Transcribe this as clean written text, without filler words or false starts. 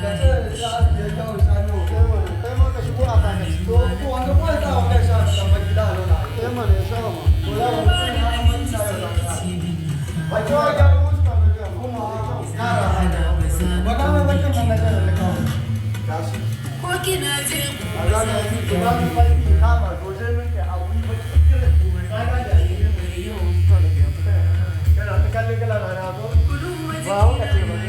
Ka ce ya ya kyau shanu. Kai mana, kai ma ka shigo a kakaci. To ko wanda ko ya sa wanda ya sha dan baki da alona. Eh mana, ya sha ma. Ko ya wani na an baki da alona. Ba kyau ya gyara fuska na gaya ma. Kuma kara ba mai bakin nan na gaya da kawo. Gashi. Ko kina jin A gane aiki To to ba mu baki kama to sai mun kai abu baki irin ka ga da kana ta kallon kala na ko ba hauka ce ba.